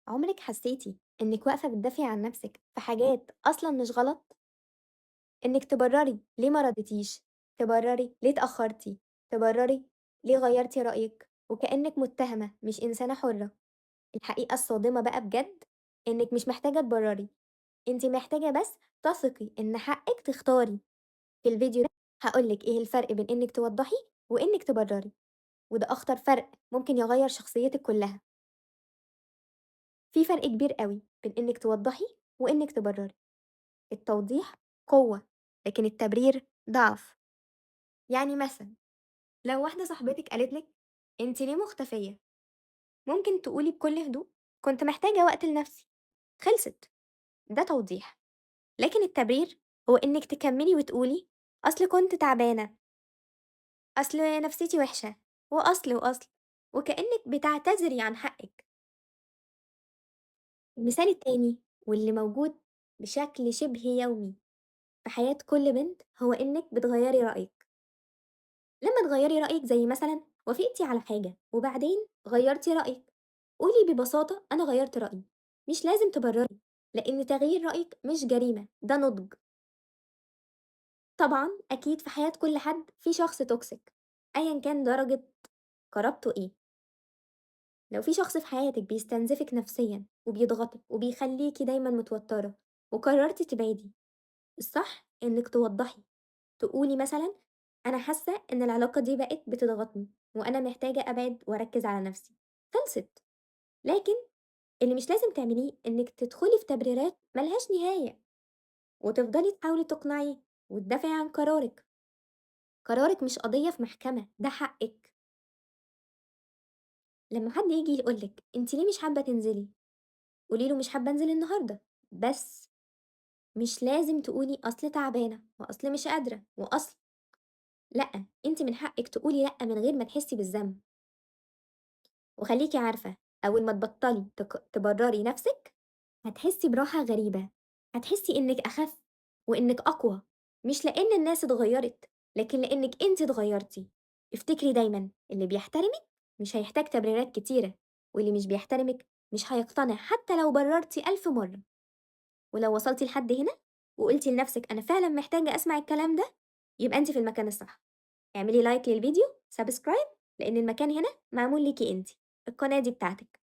عمرِك حسيتِ إنِك واقفة بتدافعي عن نفسِك في حاجات أصلًا مش غلط؟ إنِك تبرري ليه ما رديتيش، تبرري ليه اتأخرتِ، تبرري ليه غيّرتِ رأيِك، وكأنِك متهمة مش إنسانة حرة. الحقيقة الصادمة بقى بجد إنِك مش محتاجة تبرري، أنتِ محتاجة بس تثقي إن حقِك تختاري. في الفيديو ده هاقول لِك إيه الفرق بين إنِك توضحي وإنِك تبرري، وده أخطر فرق ممكن يغيّر شخصيتِك كلها. في فرق كبير أوي بين إنِك توضحي وإنِك تبرري. التوضيح قوة، لكن التبرير ضعف. يعني مثلًا لو واحدة صاحبتِك قالت لِك أنتِ ليه مختفية؟ ممكن تقولي بكل هدوء كنت محتاجة وقت لنفسي، خلصت، ده توضيح. لكن التبرير هو إنِك تكملي وتقولي أصل كنت تعبانة، أصل نفسيتي وحشة، وأصل وأصل، وكأنِك بتعتذري عن حقِك. المثال التاني واللي موجود بشكل شبه يومي في حياة كل بنت هو إنِك بتغيّري رأيِك. لمّا تغيّري رأيِك زي مثلًا وافقتِ على حاجة وبعدين غيّرتِ رأيِك، قولي ببساطة أنا غيّرت رأيي، مش لازم تبرري، لإن تغيير رأيِك مش جريمة، ده نضج. طبعًا أكيد في حياة كل حد في شخص toxic أيًا كان درجة قرابته إيه. لو في شخص في حياتِك بيستنزفِك نفسيًا وبيضغطِك وبيخليكِ دايمًا متوترة وقررتِ تبعدي، الصح إنِك توضحي، تقولي مثلًا أنا حاسة إن العلاقة دي بقت بتضغطني وأنا محتاجة أبعد وأركز على نفسي، خلصت. لكن اللي مش لازم تعمليه إنِك تدخلي في تبريرات ما لهاش نهاية وتفضلي تحاولي تقنعيه وتدافعي عن قرارِك. قرارِك مش قضية في محكمة، ده حقِك. لما حد ييجي يقول لِك أنتِ ليه مش حابة تنزلي؟ قولي له مش حابة أنزل النهارده، بس مش لازم تقولي أصل تعبانة وأصل مش قادرة وأصل، لأ، أنتِ من حقِك تقولي لأ من غير ما تحسي بالذنب. وخليكِ عارفة أول ما تبطلي تبرري نفسِك هتحسي براحة غريبة، هتحسي إنِك أخف وإنِك أقوى، مش لإن الناس اتغيرت، لكن لإنِك أنتِ اتغيرتِ. افتكري دايمًا اللي بيحترمِك مش هيحتاج تبريرات كتيرة، واللي مش بيحترمِك مش هيقتنع حتى لو بررتِ 1000 مرة. ولو وصلتِ لحد هنا وقلتِ لنفسِك أنا فعلًا محتاجة أسمع الكلام ده، يبقى أنتِ في المكان الصح. اعملي like للفيديو، subscribe، لإن المكان هنا معمول ليكِ أنتِ، القناة دي بتاعتِك.